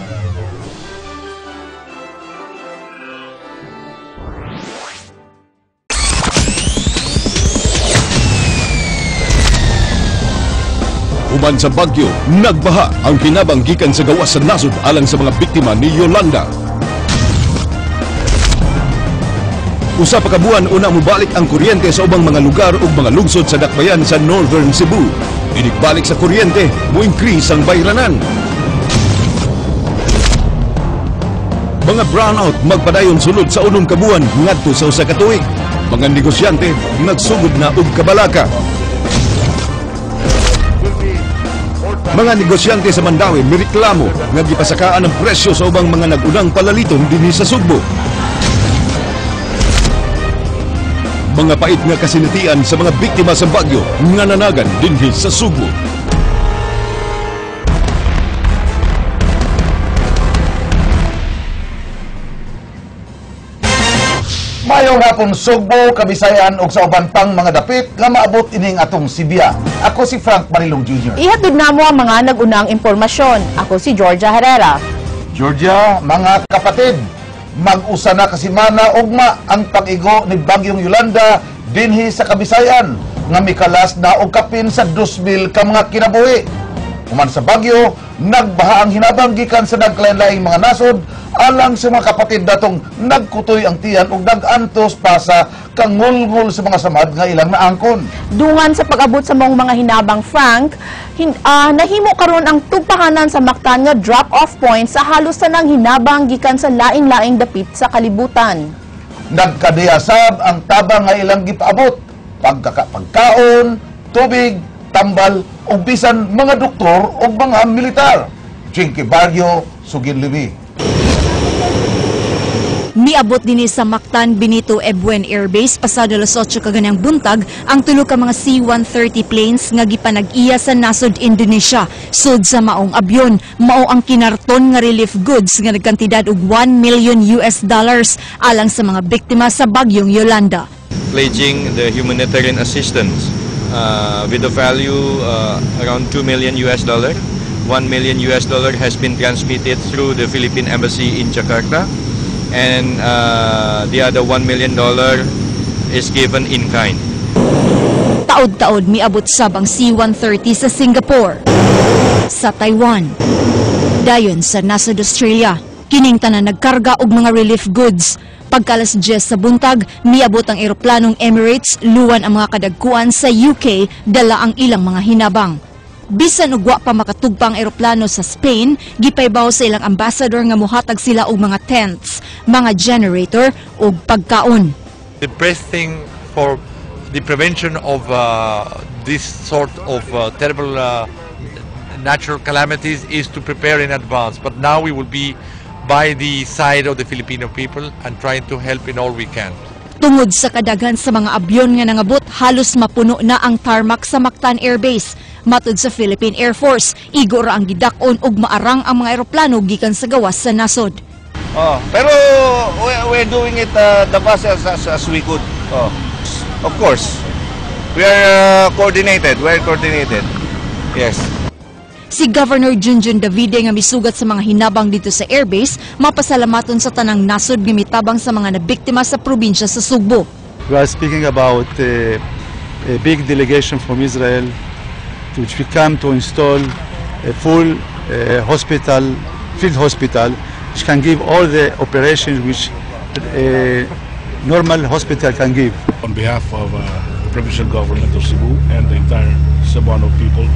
Human sa bagyo, nagbaha ang hinabang gikan sa gawas sa nasod alang sa mga biktima ni Yolanda. Usa pa ka buwan una mobalik ang kuryente sa ubang mga lugar ug mga lungsod sa dakbayan sa Northern Cebu. Inigbalik sa kuryente, mo-increase ang bayranan. Mga brownout magpadayon sulod sa 6 ka buwan ngadto sa 1 ka tuig. Mga negosyante nagsugod na og kabalaka. Mga negosyante sa Mandaue mireklamo nga gipasakaan ang presyo sa ubang mga nag-unang palaliton dinhi sa Sugbo. Mga pait nga kasinatian sa mga biktima sa bagyo nga nanagan dinhi sa Sugbo. Mayong hapon Sugbo, Kabisayan ug sa uban pang mga dapit nga maabot ining atong Sibya. Ako si Frank Marilong Jr. Ihatod namo ang mga nag-unang impormasyon. Ako si Georgia Herrera. Georgia, mga kapatid, mag-usa na kasimana ugma ang pag-igo ni Bagyong Yolanda dinhi sa Kabisayan nga mikalas na og kapin sa 2,000 ka mga kinabuhi. Human sa bagyo, nagbaha ang hinabang gikan sa nagkalain-laing mga nasod alang sa mga kapatid datong nagkutoy ang tiyan ug nag-antos pa sa kangulngol sa mga samad nga ilang naangkon. Dungan sa pag-abot sa mong mga hinabang, Frank, nahimo karon ang tugpahanan sa Mactan nga drop-off point sa halos tanang hinabang gikan sa laing-laing dapit sa kalibutan. Nagkadiyasab ang tabang nga ilang gipaabot, pagkaon, tubig, tambal, ug bisan mga doktor ug mga militar. Jinky Barrio, Sugin Libi. Miabot dinhi sa Mactan Benito Ebuen Air Base pasado alas 8 kaganang buntag ang tulo ka mga C-130 planes nga gipanag-iya sa nasod Indonesia. Sud sa maong abyon, mao ang kinarton nga relief goods nga nagkantidad og $1 million US dollars alang sa mga biktima sa bagyong Yolanda. Pledging the humanitarian assistance with a value around $2 million US dollar. $1 million US dollar has been transmitted through the Philippine Embassy in Jakarta, and the other $1 million is given in kind. Taod-taod miabot sab ang C-130 sa Singapore, sa Taiwan, dayon sa nasod Australia. Kining tanan nagkarga og mga relief goods. Pagkalas 10 sa buntag, miabot ang eroplanong Emirates, luwan ang mga kadagkuan sa UK, dala ang ilang mga hinabang. Bisan og wa pa makatugpa ang eroplano sa Spain, gipaybaw sa ilang ambassador nga mohatag sila og mga tents, mga generator ug pagkaon. The best thing for the prevention of this sort of terrible natural calamities is to prepare in advance. But now we will be by the side of the Filipino people and trying to help in all we can. Tungod sa kadaghan sa mga abyon nga nangabot, halos mapuno na ang tarmac sa Mactan Air Base. Matud sa Philippine Air Force, igo ra ang gidak-on ug maarang ang mga eroplano gikan sa gawas sa nasod. Oh, pero we're doing it the best as we could. Oh, of course, we are coordinated. We are coordinated. Yes. Si Governor Junjun Davide nga misugat sa mga hinabang dito sa airbase, mapasalamaton sa tanang nasod nga mitabang sa mga nabiktima sa probinsya sa Sugbo. We are speaking about a big delegation from Israel which we come to install a full hospital, field hospital, which can give all the operations which a normal hospital can give. On behalf of the provincial government of Cebu and the entire Cebuano people,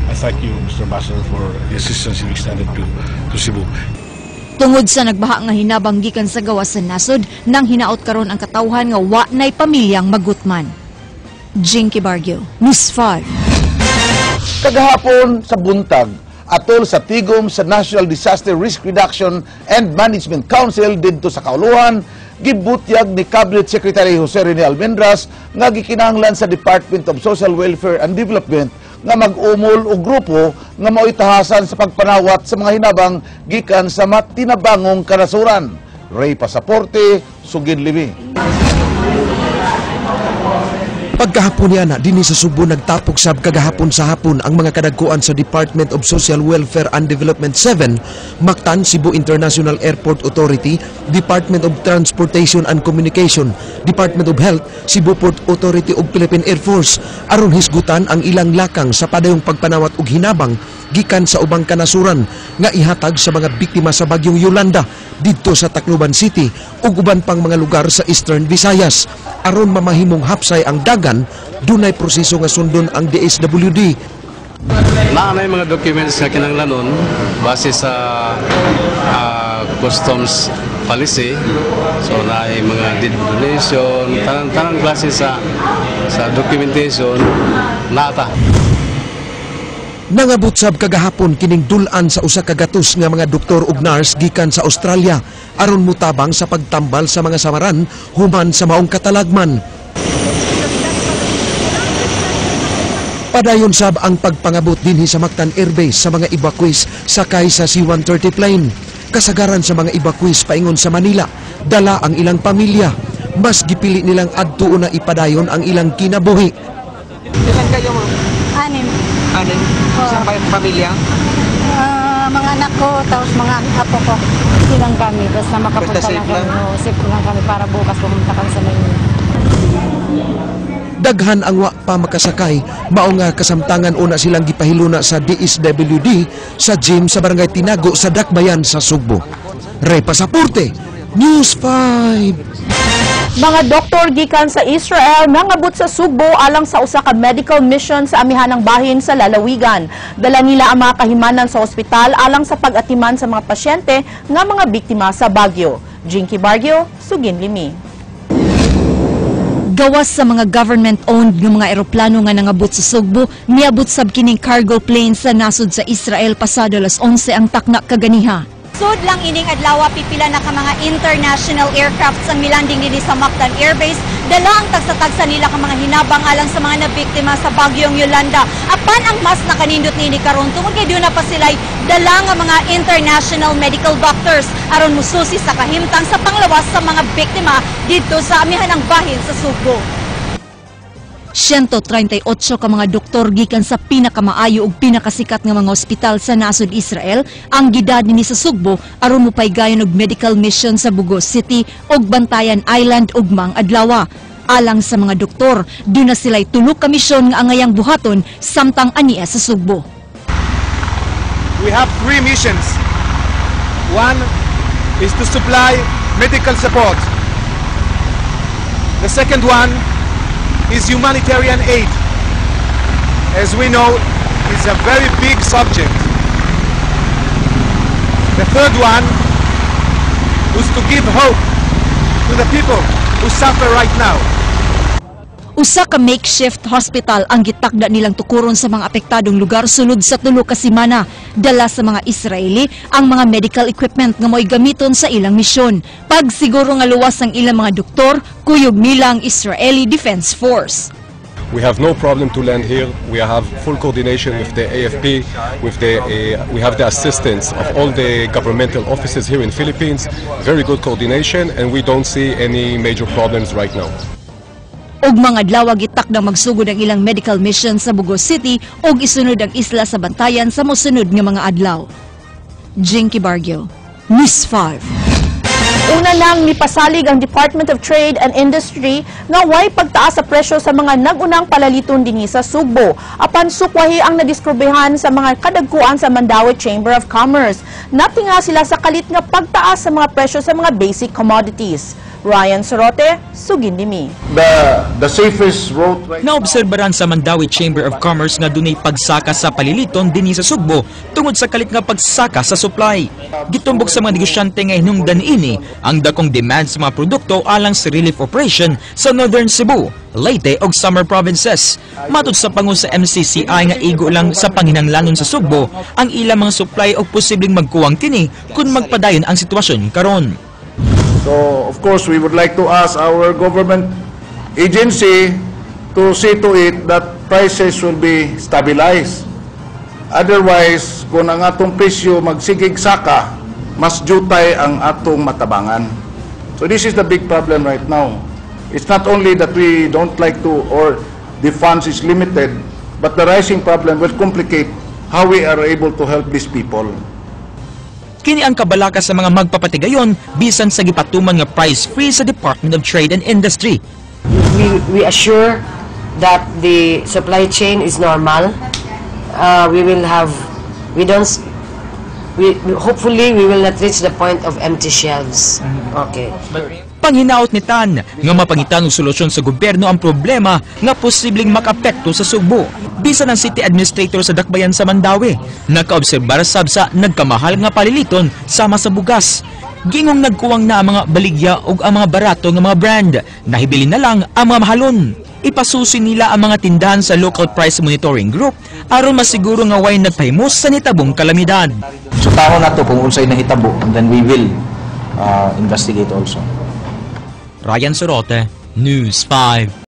I thank you, Mr. Ambassador, for the assistance you extended to Cebu. Tungod sa nagbaha nga hinabang gikan sa gawas sa nasod, nang hinaot karon ang katawhan nga wa nay pamilyang magutman. Jinky Barrio, News 5. Kagahapon sa buntag, atol sa tigom sa National Disaster Risk Reduction and Management Council didto sa Kauluhan, gibutyag ni Cabinet Secretary Jose Rene Almendras nga gikinahanglan sa Department of Social Welfare and Development nga mag-umol og grupo nga mao'y tahasan sa pagpanawat sa mga hinabang gikan sa matinabangong kanasuran. Ray Pasaporte, Sugin Limi. Pagkahapon niya na, dinhi sa Sugbo nagtapok sab kagahapon sa hapon ang mga kadagkuan sa Department of Social Welfare and Development 7 Mactan, Cebu International Airport Authority, Department of Transportation and Communication, Department of Health, Cebu Port Authority ug Philippine Air Force aron hisgutan ang ilang lakang sa padayong pagpanawat og hinabang gikan sa ubang kanasuran nga ihatag sa mga biktima sa bagyong Yolanda didto sa Tacloban City ug uban pang mga lugar sa Eastern Visayas. Aron mamahimong hapsay ang dagan, dunay proseso nga sundon ang DSWD. Naa na yung mga documents nga kinanglanon base sa customs policy. So naa mga deed of donation, tanang tanang klase sa documentation naa ta. Nangabot sab kagahapon kining dul-an sa 100 nga mga doktor ug nurse gikan sa Australia aron mutabang sa pagtambal sa mga samaran human sa maong katalagman. Padayon sab ang pagpangabot dinhi sa Mactan Air Base sa mga evacuees sakay sa C-130 plane. Kasagaran sa mga evacuees paingon sa Manila, dala ang ilang pamilya. Mas gipili nilang adto na ipadayon ang ilang kinabuhi. Ilan kayo, ma'am? Anim. Anim? Isang pamilya? Mga anak ko, tapos mga apo ko. Hindi lang kami, basta makapunta Basta safe lang kami. lang? Oo, safe lang kami para bukas pumunta kami sa Manila. Daghan ang wa pa makasakay, mao nga kasamtangan una silang gipahiluna sa DSWD sa gym sa Barangay Tinago sa Dakbayan sa Sugbo. Ray Pasaporte, News 5. Mga doktor gikan sa Israel nangabot sa Sugbo alang sa usa ka medical mission sa amihanang bahin sa lalawigan. Dala nila ang mga kahimanan sa ospital alang sa pag-atiman sa mga pasyente nga mga biktima sa bagyo. Jinky Bargio, Sugin Limi. Gawas sa mga government-owned nga mga eroplano nga nangabot sa Sugbo, miabot sab kining cargo plane sa nasod sa Israel pasado alas 11 ang takna kaganiha. Sud lang ining adlaw, pipila na ka mga international aircrafts ang milanding dinhi sa Mactan Air Base. Dala ang tagsa-tagsa nila ka mga hinabang alang sa mga nabiktima sa bagyong Yolanda. Apan ang mas nakanindot niini karon tungod kay duna pa sila'y dala nga mga international medical doctors aron mususi sa kahimtang sa panglawas sa mga biktima didto sa amihanang bahin sa Sugbo. 138 ka mga doktor gikan sa pinakamaayo ug pinakasikat nga mga ospital sa nasod Israel ang gidad nini sa Sugbo aron mopaygayon og medical mission sa Bogo City ug Bantayan Island ugmang adlaw. Alang sa mga doktor, duna sila'y tulo ka misyon nga angayang buhaton samtang ania sa Sugbo. We have three missions. One is to supply medical support. The second one is humanitarian aid. As we know, it's a very big subject. The third one is to give hope to the people who suffer right now. Usa ka makeshift hospital ang gitakda nilang tukuron sa mga apektadong lugar sulod sa 3 ka semana. Dala sa mga Israeli ang mga medical equipment nga mo'y gamiton sa ilang misyon. Pagsiguro nga luwas ang ilang mga doktor, kuyog nila ang Israeli Defense Force. We have no problem to land here. We have full coordination with the AFP. We have the assistance of all the governmental offices here in Philippines. Very good coordination, and we don't see any major problems right now. Ugmang adlaw gitakdang magsugod ang ilang medical mission sa Bogo City ug isunod ang isla sa Bantayan sa mosunod nga mga adlaw. Jinky Bargio, News 5. Una lang mipasalig ang Department of Trade and Industry nga way pagtaas sa presyo sa mga nag-unang palaliton dinhi sa Sugbo. Apan sukwahi ang nadiskubrehan sa mga kadagkuan sa Mandaue Chamber of Commerce. Natinga sila sa kalit nga pagtaas sa mga presyo sa mga basic commodities. Ryan Sorote, Sugindimi. The safest route right Naobserbaran sa Mandaue Chamber of Commerce nga dunay pagsaka sa paliliton dinhi sa Sugbo tungod sa kalit nga pagsaka sa supply. Gitumbok sa mga negosyante nga hinungdan ini ang dakong demand sa mga produkto alang sa relief operation sa Northern Cebu, Leyte ug Samar provinces. Matud sa pangu sa MCCI nga igo lang sa panginanglanon sa Sugbo ang ilang mga supply og posibleng magkuwang kini kung magpadayon ang sitwasyon karon. So, of course, we would like to ask our government agency to see to it that prices will be stabilized. Otherwise, kung ang atong presyo magsigig saka, mas jutay ang atong matabangan. So this is the big problem right now. It's not only that we don't like to or the funds is limited, but the rising problem will complicate how we are able to help these people. Kini ang kabalaka sa mga magpapatigayon bisan sa gipatuman nga price freeze sa Department of Trade and Industry. We assure that the supply chain is normal. We will have, we don't, s- we, hopefully we will not reach the point of empty shelves. Okay. Panghinaot ni Tan nga mapangitan og solusyon sa gobyerno ang problema nga posibleng makapekto sa Sugbo. Bisan ang city administrator sa Dakbayan sa Mandaue, nakaobserbar sab sa nagkamahal nga paliliton sama sa bugas. Gingong nagkuwang na ang mga baligya ug ang mga barato nga mga brand. Nahibilin na lang ang mga mahalon. Ipasusi nila ang mga tindahan sa Local Price Monitoring Group aron masiguro nga way nagpahimos sa nitabong kalamidad. So tao na to kung unsay nahitabo and then we will investigate also. Ryan Sorote, News 5.